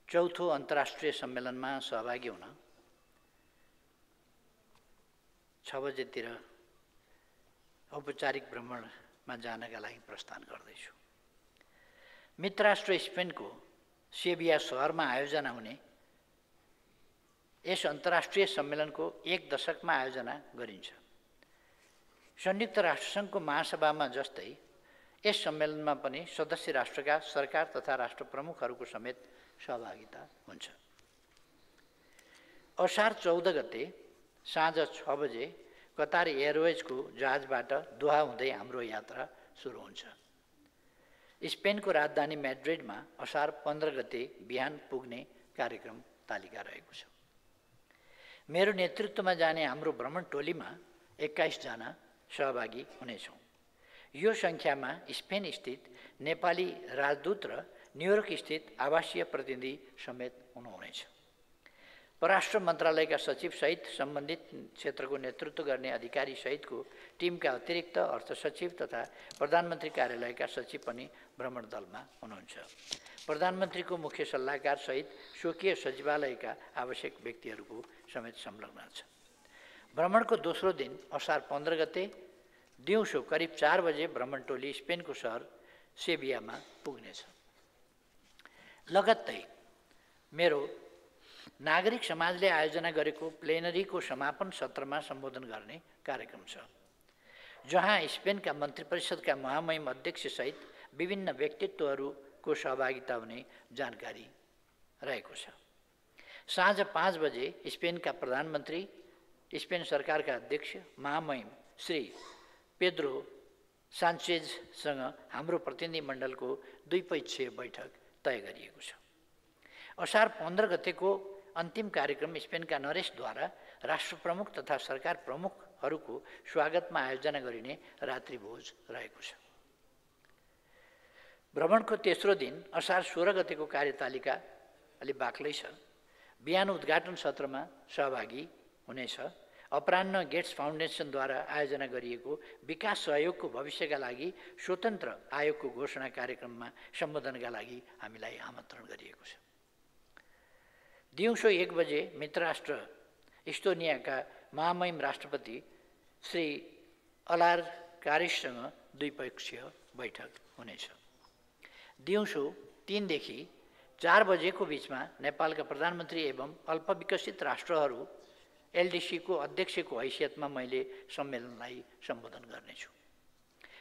चौथो अन्तर्राष्ट्रिय सम्मेलनमा सहभागी हुन 6 बजेतिर औपचारिक भ्रमणमा जानका लागि प्रस्थान गर्दैछु। मित्र राष्ट्र स्पेनको सेभिया सहरमा आयोजना हुने यस अन्तर्राष्ट्रिय सम्मेलनको 1 दशकमा आयोजना गरिन्छ। संयुक्त राष्ट्रसङ्घको महासभामा जस्तै यस सम्मेलनमा पनि सदस्य राष्ट्रका सरकार तथा राष्ट्र प्रमुखहरूको समेत सहभागिता हुन्छ। असार 14 गते साँझ 6 बजे कतार एयरवेजको जहाजबाट दोहा हुँदै हाम्रो यात्रा सुरु हुन्छ। स्पेनको राजधानी म्याड्रिडमा असार 15 गते बिहान पुग्ने कार्यक्रम तालिका रहेको छ। मेरो नेतृत्वमा जाने हाम्रो भ्रमण टोलीमा 21 जना सहभागी हुनेछौँ। यो सङ्ख्यामा स्पेन स्थित नेपाली राजदूत र न्युयोर्क स्थित आवासीय प्रतिनिधि समेत हुनुहुनेछ। परराष्ट्र मन्त्रालयका सचिव सहित सम्बन्धित क्षेत्रको नेतृत्व गर्ने अधिकारी सहितको टिमका अतिरिक्त अर्थ सचिव तथा प्रधानमन्त्री कार्यालयका सचिव पनि भ्रमण दलमा हुनुहुन्छ। प्रधानमन्त्रीको मुख्य सल्लाहकार सहित स्वकीय सचिवालयका आवश्यक व्यक्तिहरूको समेत संलग्न छ। भ्रमणको दोस्रो दिन असार 15 गते दिउँसो करिब 4 बजे भ्रमण टोली स्पेनको सहर सेभियामा पुग्नेछ। लगत्तै मेरो नागरिक समाजले आयोजना गरेको प्लेनरीको समापन सत्रमा सम्बोधन गर्ने कार्यक्रम छ, जहाँ स्पेनका मन्त्री परिषदका महामहिम अध्यक्षसहित विभिन्न व्यक्तित्वहरूको सहभागिता हुने जानकारी रहेको छ। साँझ 5 बजे स्पेनका प्रधानमन्त्री, स्पेन सरकारका अध्यक्ष महामहिम श्री पेद्रो सान्चेजसँग हाम्रो प्रतिनिधिमण्डलको द्विपक्षीय बैठक तय गरिएको छ। असार 15 गतेको अन्तिम कार्यक्रम स्पेनका नरेशद्वारा राष्ट्र प्रमुख तथा सरकार प्रमुखहरूको स्वागतमा आयोजना गरिने रात्रिभोज रहेको छ। भ्रमणको तेस्रो दिन असार 16 गतेको कार्यतालिका अलि बाक्लै छ। बिहान उद्घाटन सत्रमा सहभागी हुनेछ। अपराह्न गेट्स फाउन्डेसनद्वारा आयोजना गरिएको विकास सहयोगको भविष्यका लागि स्वतन्त्र आयोगको घोषणा कार्यक्रममा सम्बोधनका लागि हामीलाई आमन्त्रण गरिएको छ। दिउँसो 1 बजे मित्र राष्ट्र इस्टोनियाका महामहिम राष्ट्रपति श्री अलार कारिससँग द्विपक्षीय बैठक हुनेछ। दिउँसो 3 देखि 4 बजेको बिचमा नेपालका प्रधानमन्त्री एवं अल्पविकसित राष्ट्रहरू एलडिसीको अध्यक्षको हैसियतमा मैले सम्मेलनलाई सम्बोधन गर्नेछु।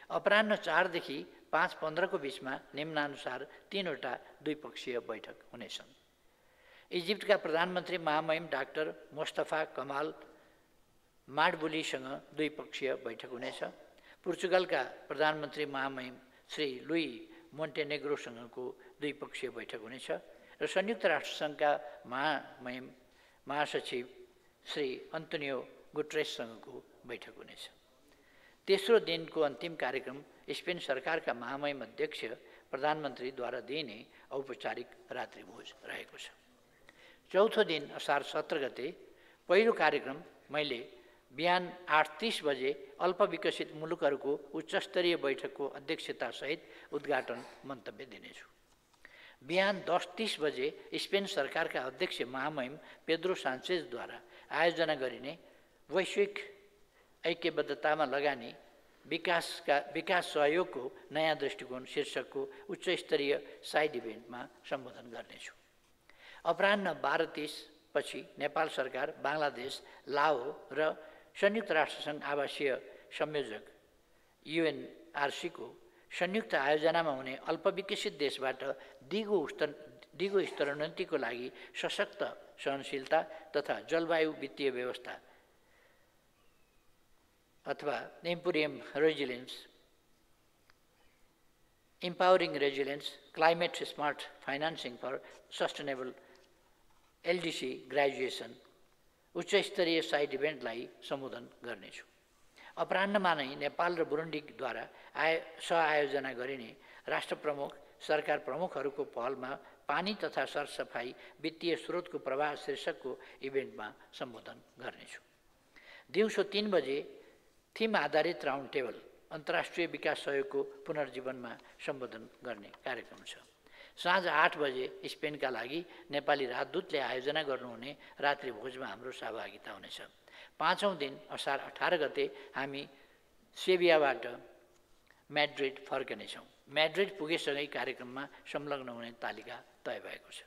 अपराह्न 4 देखि 5:15 को बिचमा निम्नानुसार 3वटा द्विपक्षीय बैठक हुनेछन्। इजिप्टका प्रधानमन्त्री महामहिम डाक्टर मोस्तफा कमाल माडबुलीसँग द्विपक्षीय बैठक हुनेछ। पोर्चुगलका प्रधानमन्त्री महामहिम श्री लुई मोन्टेनेग्रोसँगको द्विपक्षीय बैठक हुनेछ र संयुक्त राष्ट्रसङ्घका महासचिव श्री अन्तोनियो गुटरेससँगको बैठक हुनेछ। तेस्रो दिनको अन्तिम कार्यक्रम स्पेन सरकारका महामहिम अध्यक्ष प्रधानमन्त्रीद्वारा दिइने औपचारिक रात्रिभोज रहेको छ। चौथो दिन असार 17 गते पहिलो कार्यक्रम मैले बिहान 8:30 बजे अल्पविकसित मुलुकहरूको उच्चस्तरीय बैठकको अध्यक्षतासहित उद्घाटन मन्तव्य दिनेछु। बिहान 10:30 बजे स्पेन सरकारका अध्यक्ष महामहिम पेद्रो सान्चेजद्वारा आयोजना गरिने वैश्विक ऐक्यबद्धतामा लगानी विकास सहयोगको नयाँ दृष्टिकोण शीर्षकको उच्चस्तरीय साइड इभेन्टमा सम्बोधन गर्नेछु। अपराह्न 12:30 पछि नेपाल सरकार, बांग्लादेश, लाओ र संयुक्त राष्ट्रसङ्घ आवासीय संयोजक UNRC को संयुक्त आयोजनामा हुने अल्पविकसित देशबाट दिगो स्तरोन्नतिको लागि सशक्त सहनशीलता तथा जलवायु वित्तीय व्यवस्था अथवा Empowering Resilience, Climate Smart Financing for Sustainable LDC graduation उच्चस्तरीय साइड इभेन्टलाई सम्बोधन गर्नेछु। अपराह्नमा नै नेपाल र बुरुन्डीद्वारा सहआयोजना गरिने राष्ट्र प्रमुख, सरकार प्रमुखहरूको पहलमा पानी तथा सरसफाई वित्तीय स्रोतको प्रवाह शीर्षकको इभेन्टमा सम्बोधन गर्नेछु। दिउँसो 3 बजे थीम आधारित राउन्ड टेबल अन्तर्राष्ट्रिय विकास सहयोगको पुनर्जीवनमा सम्बोधन गर्ने कार्यक्रम छ। साँझ 8 बजे स्पेनका लागि नेपाली राजदूतले आयोजना गर्नुहुने रात्रि भोजमा हाम्रो सहभागिता हुनेछ। 5औं दिन असार 18 गते हामी सेभियाबाट म्याड्रिड फर्कनेछौँ। म्याड्रिड पुगेसँगै कार्यक्रममा संलग्न हुने तालिका तय भएको छ।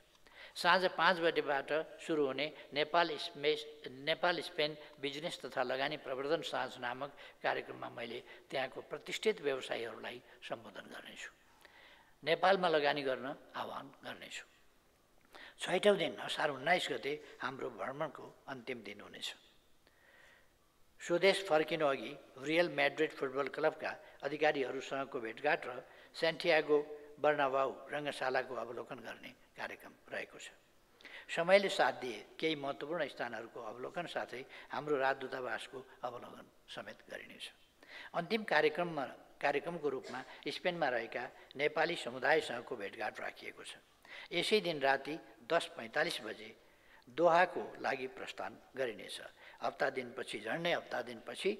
साँझ 5 बजेबाट सुरु हुने नेपाल स्पेन बिजनेस तथा लगानी प्रवर्धन साँझ नामक कार्यक्रममा मैले त्यहाँको प्रतिष्ठित व्यवसायीहरूलाई सम्बोधन गर्नेछु। नेपालमा लगानी गर्न आह्वान गर्नेछु। 6औं दिन असार 19 गते हाम्रो भ्रमणको अन्तिम दिन हुनेछ। स्वदेश फर्किनु अघि रियल म्याड्रिड फुटबल क्लबका अधिकारीहरूसँगको भेटघाट र सेन्टियागो बर्नाबाउ रङ्गशालाको अवलोकन गर्ने कार्यक्रम रहेको छ। समयले साथ दिए केही महत्त्वपूर्ण स्थानहरूको अवलोकन साथै हाम्रो राजदूतावासको अवलोकन समेत गरिनेछ। अन्तिम कार्यक्रमको रूपमा स्पेनमा रहेका नेपाली समुदायसँगको भेटघाट राखिएको छ। यसै दिन राति 10:45 बजे दोहाको लागि प्रस्थान गरिनेछ। हप्ता दिनपछि झन्डै हप्ता दिनपछि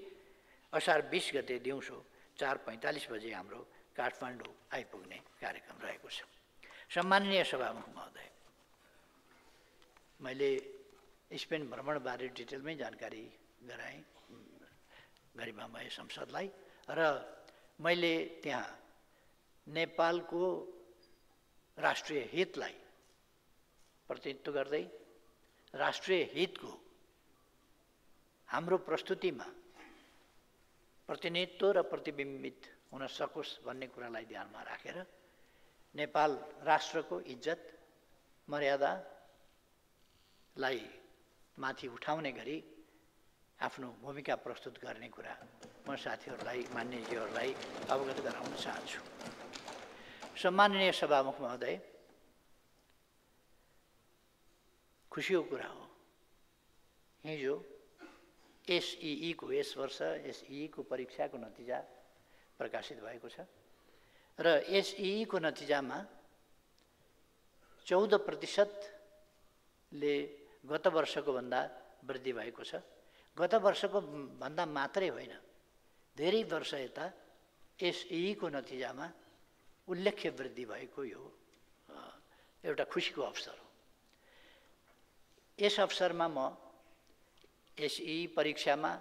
असार 20 गते दिउँसो 4:45 बजे हाम्रो काठमाडौँ आइपुग्ने कार्यक्रम रहेको छ। सम्माननीय सभामुख महोदय, मैले स्पेन भ्रमणबारे डिटेलमै जानकारी गराएँ गरिमामय संसदलाई र मैले त्यहाँ नेपालको राष्ट्रिय हितलाई प्रतिनिधित्व गर्दै राष्ट्रिय हितको हाम्रो प्रस्तुतिमा प्रतिनिधित्व र प्रतिबिम्बित हुन सकोस् भन्ने कुरालाई ध्यानमा राखेर नेपाल राष्ट्रको इज्जत मर्यादालाई माथि उठाउने गरी आफ्नो भूमिका प्रस्तुत गर्ने कुरा म साथीहरूलाई मान्यज्यूहरूलाई अवगत गराउन चाहन्छु। सम्माननीय सभामुख महोदय, खुसीको कुरा हो हिजो एसईई को यस वर्ष एसईई को परीक्षाको नतिजा प्रकाशित भएको छ र एसईई को नतिजामा 14% गत वर्षको भन्दा वृद्धि भएको छ। गत वर्षको भन्दा मात्रै होइन, धेरै वर्ष यता एसईई को नतिजामा उल्लेख्य वृद्धि भएको यो एउटा खुसीको अवसर हो। यस अवसरमा म एसईई परीक्षामा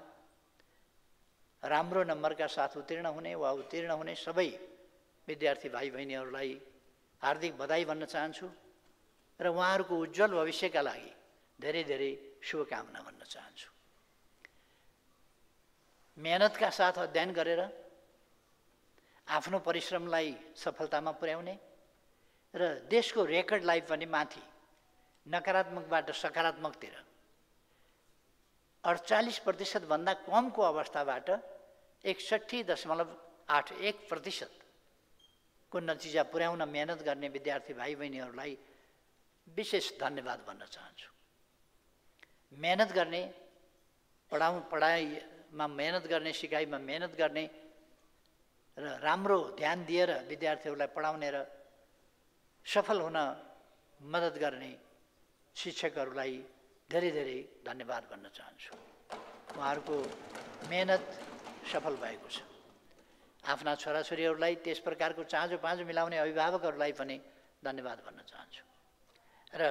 राम्रो नम्बरका साथ उत्तीर्ण हुने वा उत्तीर्ण हुने सबै विद्यार्थी भाइ बहिनीहरूलाई हार्दिक बधाई भन्न चाहन्छु र उहाँहरूको उज्जवल भविष्यका लागि धेरै धेरै शुभकामना भन्न चाहन्छु। मेहनतका साथ अध्ययन गरेर आफ्नो परिश्रमलाई सफलतामा पुर्याउने र देशको रेकर्डलाई पनि माथि नकारात्मकबाट सकारात्मकतिर 48% भन्दा कमको अवस्थाबाट 61.81% को नतिजा पुर्याउन मेहनत गर्ने विद्यार्थी भाइ बहिनीहरूलाई विशेष धन्यवाद भन्न चाहन्छु। मेहनत गर्ने, पढाइमा मेहनत गर्ने, सिकाइमा मेहनत गर्ने र राम्रो ध्यान दिएर विद्यार्थीहरूलाई पढाउने र सफल हुन मद्दत गर्ने शिक्षकहरूलाई धेरै धेरै धन्यवाद भन्न चाहन्छु। उहाँहरूको मेहनत सफल भएको छ। आफ्ना छोराछोरीहरूलाई त्यस प्रकारको चाँजो पाँजो मिलाउने अभिभावकहरूलाई पनि धन्यवाद भन्न चाहन्छु र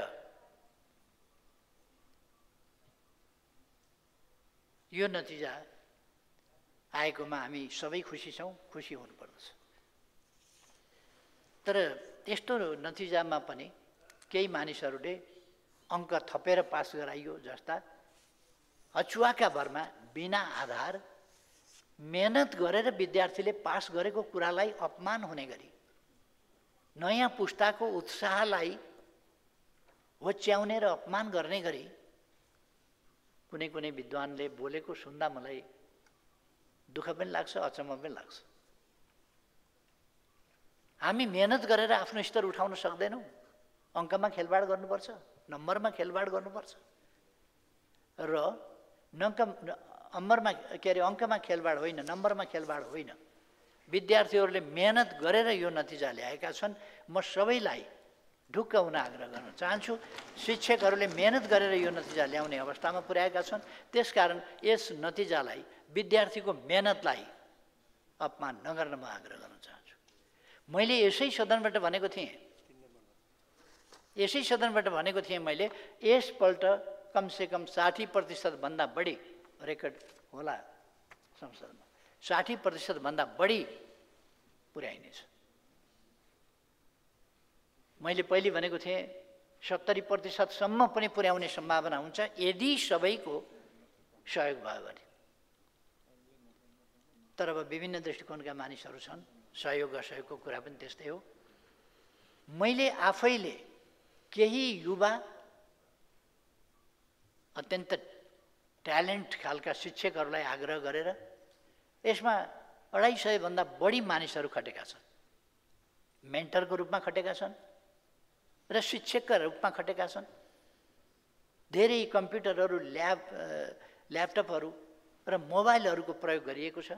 यो नतिजा आएकोमा हामी सबै खुसी छौँ, खुसी हुनुपर्दछ। तर यस्तो नतिजामा पनि केही मानिसहरूले अङ्क थपेर पास गराइयो जस्ता अचुवाका भरमा बिना आधार मेहनत गरेर विद्यार्थीले पास गरेको कुरालाई अपमान हुने गरी नयाँ पुस्ताको उत्साहलाई होच्याउने र अपमान गर्ने गरी कुनै कुनै विद्वानले बोलेको सुन्दा मलाई दुःख पनि लाग्छ, अचम्म पनि लाग्छ। हामी मेहनत गरेर आफ्नो स्तर उठाउन सक्दैनौँ। अङ्कमा खेलबाड गर्नुपर्छ, नम्बरमा खेलबाड गर्नुपर्छ र अङ्कमा खेलबाड होइन, नम्बरमा खेलबाड होइन। विद्यार्थीहरूले मेहनत गरेर यो नतिजा ल्याएका छन्। म सबैलाई ढुक्क हुन आग्रह गर्न चाहन्छु। शिक्षकहरूले मेहनत गरेर यो नतिजा ल्याउने अवस्थामा पुर्याएका छन्। त्यसकारण यस नतिजालाई, विद्यार्थीको मेहनतलाई अपमान नगर्न म आग्रह गर्न चाहन्छु। मैले यसै सदनबाट भनेको थिएँ, यसै सदनबाट भनेको थिएँ मैले, यसपल्ट कमसेकम 60% भन्दा बढी रेकर्ड होला संसदमा, 60% भन्दा बढी पुर्याइनेछ। मैले पहिले भनेको थिएँ 70% सम्म पनि पुर्याउने सम्भावना हुन्छ यदि सबैको सहयोग भयो भने। तर अब विभिन्न दृष्टिकोणका मानिसहरू छन्, सहयोग असहयोगको कुरा पनि त्यस्तै हो। मैले आफैले केही युवा अत्यन्त ट्यालेन्ट खालका शिक्षकहरूलाई आग्रह गरेर यसमा 250 भन्दा बढी मानिसहरू खटेका छन्। मेन्टरको रूपमा खटेका छन् र शिक्षकका रूपमा खटेका छन्। धेरै कम्प्युटरहरू, ल्यापटपहरू र मोबाइलहरूको प्रयोग गरिएको छ।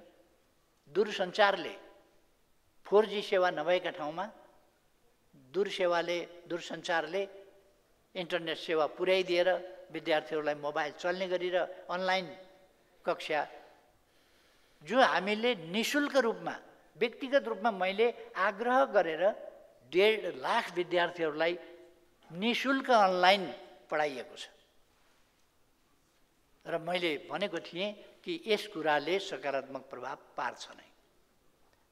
दूरसञ्चारले 4G सेवा नभएका ठाउँमा दूरसञ्चारले इन्टरनेट सेवा पुर्याइदिएर विद्यार्थीहरूलाई मोबाइल चल्ने गरेर अनलाइन कक्षा जो हामीले निःशुल्क रूपमा, व्यक्तिगत रूपमा मैले आग्रह गरेर 1.5 लाख विद्यार्थीहरूलाई निःशुल्क अनलाइन पढाइएको छ। र मैले भनेको थिएँ कि यस कुराले सकारात्मक प्रभाव पार्छ नै।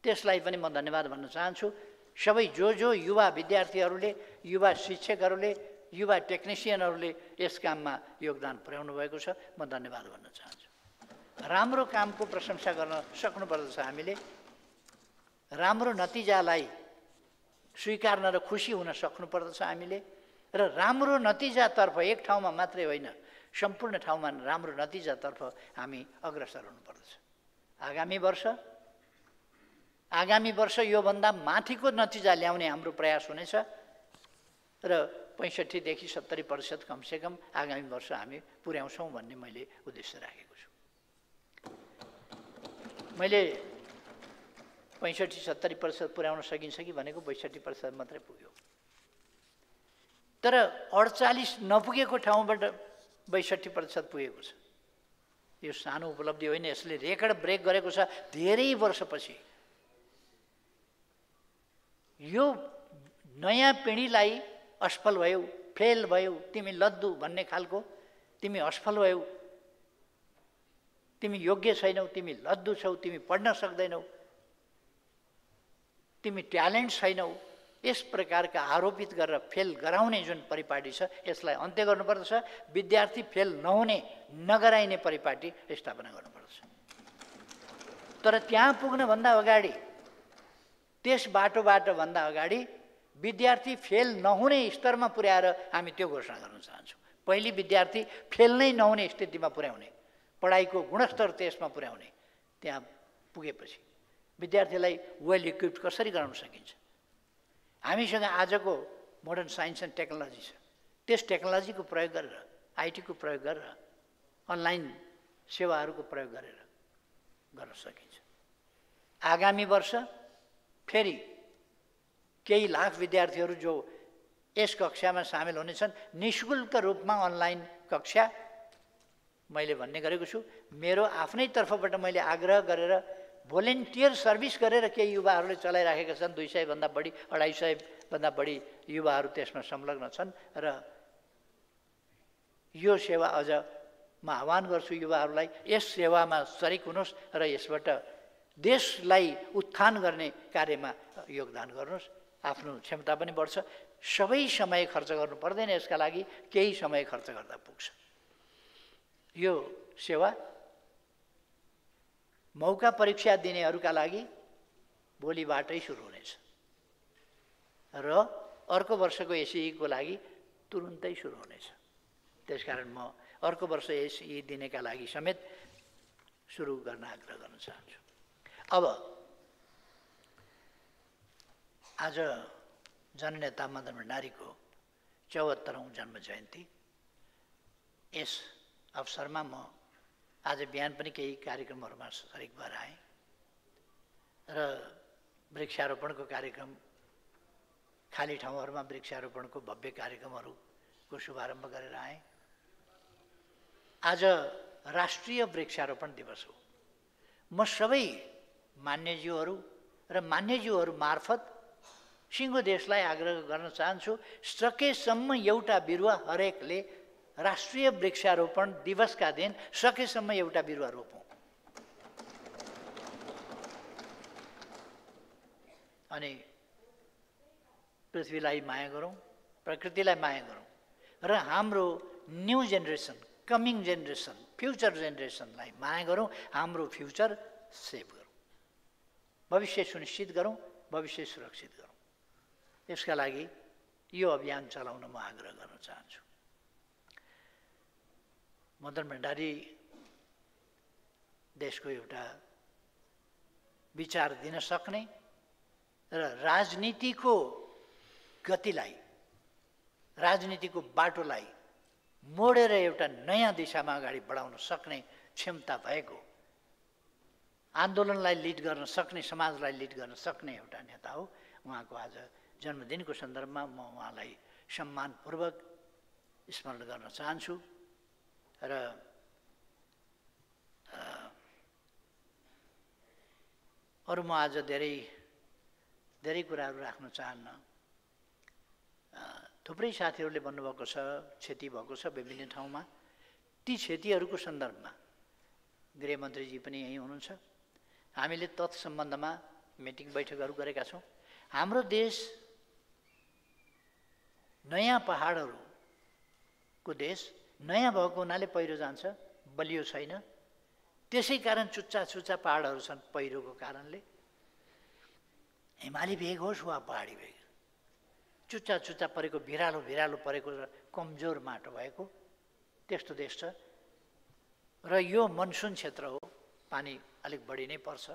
त्यसलाई पनि म धन्यवाद भन्न चाहन्छु। सबै जो युवा विद्यार्थीहरूले, युवा शिक्षकहरूले, युवा टेक्निसियनहरूले यस काममा योगदान पुर्याउनु भएको छ, म धन्यवाद भन्न चाहन्छु। राम्रो कामको प्रशंसा गर्न सक्नुपर्दछ हामीले। राम्रो नतिजालाई स्वीकार्न र खुसी हुन सक्नुपर्दछ हामीले। र राम्रो नतिजातर्फ एक ठाउँमा मात्रै होइन, सम्पूर्ण ठाउँमा राम्रो नतिजातर्फ हामी अग्रसर हुनुपर्दछ। आगामी वर्ष योभन्दा माथिको नतिजा ल्याउने हाम्रो प्रयास हुनेछ र 65 देखि 70% कमसेकम आगामी वर्ष हामी पुर्याउँछौँ भन्ने मैले उद्देश्य राखेको छु। मैले 65-70% पुर्याउन सकिन्छ कि भनेको 62% मात्रै पुग्यो। तर 48 नपुगेको ठाउँबाट 62% पुगेको छ। यो सानो उपलब्धि होइन, यसले रेकर्ड ब्रेक गरेको छ धेरै वर्षपछि। यो नयाँ पिँढीलाई असफल भयौ, फेल भयौ, तिमी लद्दु भन्ने खालको, तिमी असफल भयौ, तिमी योग्य छैनौ, तिमी लद्दु छौ, तिमी पढ्न सक्दैनौ, तिमी ट्यालेन्ट छैनौ, यस प्रकारका आरोपित गरेर फेल गराउने जुन परिपाटी छ यसलाई अन्त्य गर्नुपर्दछ। विद्यार्थी फेल नगराइने परिपाटी स्थापना गर्नुपर्दछ। तर त्यहाँ पुग्नभन्दा अगाडि, त्यस बाटोबाट भन्दा अगाडि विद्यार्थी फेल नहुने स्तरमा पुर्याएर हामी त्यो घोषणा गर्न चाहन्छौँ। पहिले विद्यार्थी फेल नै नहुने स्थितिमा पुर्याउने, पढाइको गुणस्तर त्यसमा पुर्याउने। त्यहाँ पुगेपछि विद्यार्थीलाई वेल इक्विप्ड कसरी गराउन सकिन्छ? हामीसँग आजको मोडर्न साइन्स एन्ड टेक्नोलोजी छ, त्यस टेक्नोलोजीको प्रयोग गरेर, आइटीको प्रयोग गरेर, अनलाइन सेवाहरूको प्रयोग गरेर गर्न सकिन्छ। आगामी वर्ष फेरि केही लाख विद्यार्थीहरू जो यस कक्षामा सामेल हुनेछन्, निःशुल्क रूपमा अनलाइन कक्षा मैले भन्ने गरेको छु। मेरो आफ्नै तर्फबाट मैले आग्रह गरेर भोलिन्टियर सर्भिस गरेर केही युवाहरूले चलाइराखेका छन्। 200 भन्दा बढी, 250 भन्दा बढी युवाहरू त्यसमा संलग्न छन्। र यो सेवा अझ म आह्वान गर्छु युवाहरूलाई, यस सेवामा सरिक हुनुहोस् र यसबाट देशलाई उत्थान गर्ने कार्यमा योगदान गर्नुहोस्। आफ्नो क्षमता पनि बढ्छ। सबै समय खर्च गर्नु पर्दैन, यसका लागि केही समय खर्च गर्दा पुग्छ। यो सेवा मौका परीक्षा दिनेहरूका लागि भोलिबाटै सुरु हुनेछ र अर्को वर्षको एसई को लागि तुरुन्तै सुरु हुनेछ। त्यसकारण म अर्को वर्ष एसई दिनेका लागि समेत सुरु गर्न आग्रह गर्न चाहन्छु। अब आज जननेता मदन भण्डारीको 74औं जन्म जयन्ती, यस अवसरमा म आज बिहान पनि केही कार्यक्रमहरूमा सरिक भएर आएँ र वृक्षारोपणको कार्यक्रम, खाली ठाउँहरूमा वृक्षारोपणको भव्य कार्यक्रमहरूको शुभारम्भ गरेर आएँ। आज राष्ट्रिय वृक्षारोपण दिवस हो। म सबै मान्यज्यूहरू र मान्यज्यूहरू मार्फत सिङ्गो देशलाई आग्रह गर्न चाहन्छु, सकेसम्म एउटा बिरुवा हरेकले राष्ट्रिय वृक्षारोपण दिवसका दिन सकेसम्म एउटा बिरुवा रोपौँ। अनि पृथ्वीलाई माया गरौँ, प्रकृतिलाई माया गरौँ र हाम्रो new generation, coming generation, future जेनेरेसनलाई माया गरौँ, हाम्रो फ्युचर सेभ गरौँ, भविष्य सुनिश्चित गरौँ, भविष्य सुरक्षित गरौँ। यसका लागि यो अभियान चलाउन म आग्रह गर्न चाहन्छु। मदन भण्डारी देशको एउटा विचार दिन सक्ने र राजनीतिको गतिलाई, राजनीतिको बाटोलाई मोडेर एउटा नयाँ दिशामा अगाडि बढाउन सक्ने क्षमता भएको, आन्दोलनलाई लिड गर्न सक्ने, समाजलाई लिड गर्न सक्ने एउटा नेता हो। उहाँको आज जन्मदिनको सन्दर्भमा म उहाँलाई सम्मानपूर्वक स्मरण गर्न चाहन्छु र अरू म आज धेरै कुराहरू राख्न चाहन्न। थुप्रै साथीहरूले भन्नुभएको छ, क्षति भएको छ विभिन्न ठाउँमा। ती क्षतिहरूको सन्दर्भमा गृहमन्त्रीजी पनि यहीँ हुनुहुन्छ। हामीले तत्सम्बन्धमा मिटिङ बैठकहरू गरेका छौँ। हाम्रो देश नयाँ पहाडहरूको देश, नयाँ भएको हुनाले पहिरो जान्छ, बलियो छैन। त्यसै कारण चुच्चा पहाडहरू छन् पहिरोको कारणले। हिमाली भेग होस् वा पहाडी भेग, चुच्चा परेको, भिरालो परेको र कमजोर माटो भएको त्यस्तो देश छ। र यो मनसुन क्षेत्र हो, पानी अलिक बढी नै पर्छ।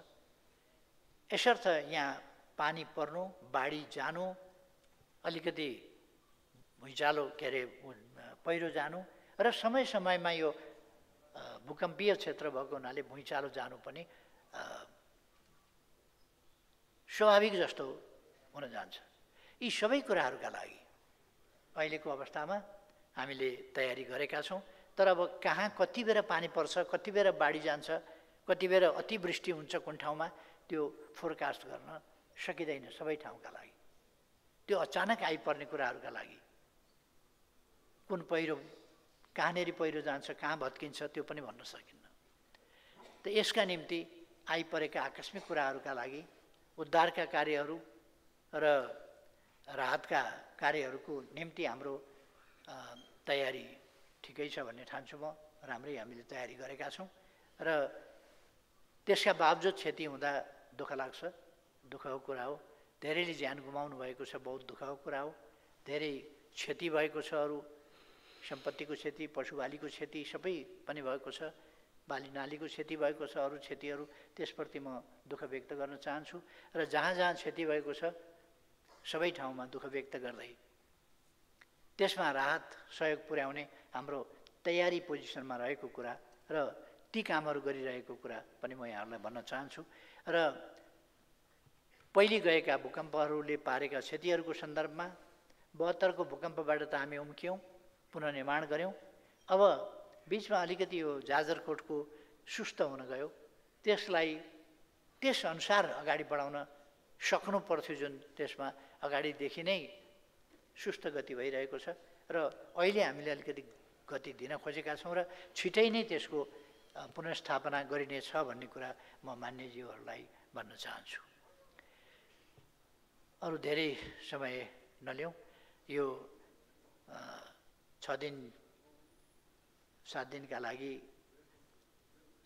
यसर्थ यहाँ पानी पर्नु, बाढी जानु, अलिकति भुइँचालो पहिरो जानु र समयमा यो भूकम्पीय क्षेत्र भएको हुनाले भुइँचालो जानु पनि स्वाभाविक जस्तो हुन जान्छ। यी सबै कुराहरूका लागि अहिलेको अवस्थामा हामीले तयारी गरेका छौँ। तर अब कहाँ कति बेर पानी पर्छ, कति बेर बाढी जान्छ, कति बेर अतिवृष्टि हुन्छ कुन ठाउँमा, त्यो फोरकास्ट गर्न सकिँदैन सबै ठाउँका लागि। त्यो अचानक आइपर्ने कुराहरूका लागि कुन पहिरो, कहाँनेरि पहिरो जान्छ, कहाँ भत्किन्छ, त्यो पनि भन्न सकिन्न। त यसका निम्ति आइपरेका आकस्मिक कुराहरूका लागि उद्धारका कार्यहरू र राहतका कार्यहरूको निम्ति हाम्रो तयारी ठिकै छ भन्ने ठान्छु म। राम्रै हामीले तयारी गरेका छौँ र त्यसका बावजुद क्षति हुँदा दुःख लाग्छ, दुःखको कुरा हो। धेरैले ज्यान गुमाउनु भएको छ, बहुत दुःखको कुरा हो। धेरै क्षति भएको छ, अरू सम्पत्तिको क्षति, पशुबालीको क्षति सबै पनि भएको छ, बाली नालीको क्षति भएको छ, अरू क्षतिहरू, त्यसप्रति म दुःख व्यक्त गर्न चाहन्छु। र जहाँ क्षति भएको छ सबै ठाउँमा दुःख व्यक्त गर्दै त्यसमा राहत सहयोग पुर्याउने हाम्रो तयारी पोजिसनमा रहेको कुरा र ती कामहरू गरिरहेको कुरा पनि म यहाँहरूलाई भन्न चाहन्छु। र पहिले गएका भूकम्पहरूले पारेका क्षतिहरूको सन्दर्भमा 72 को भूकम्पबाट त हामी उम्क्यौँ, पुनर्निर्माण गऱ्यौँ। अब बिचमा अलिकति यो जाजरकोटको सुस्त हुन गयो, त्यसलाई त्यसअनुसार अगाडि बढाउन सक्नु पर्थ्यो, जुन त्यसमा अगाडिदेखि नै सुस्त गति भइरहेको छ। र अहिले हामीले अलिकति गति दिन खोजेका छौँ र छिटै नै त्यसको पुनर्स्थापना गरिनेछ भन्ने कुरा म मान्यज्यूहरूलाई भन्न चाहन्छु। अरू धेरै समय नलिउँ, यो 6 दिन 7 दिनका लागि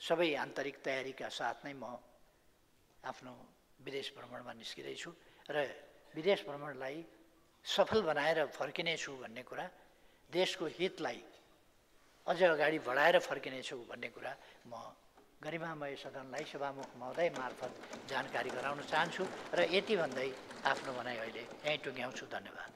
सबै आन्तरिक तयारीका साथ नै म आफ्नो विदेश भ्रमणमा निस्किँदैछु र विदेश भ्रमणलाई सफल बनाएर फर्किनेछु भन्ने कुरा, देशको हितलाई अझ अगाडि बढाएर फर्किनेछु भन्ने कुरा म गरिमामय सदनलाई सभामुख महोदय मार्फत जानकारी गराउन चाहन्छु र यति भन्दै आफ्नो भनाइ अहिले यहीँ टुङ्ग्याउँछु। धन्यवाद।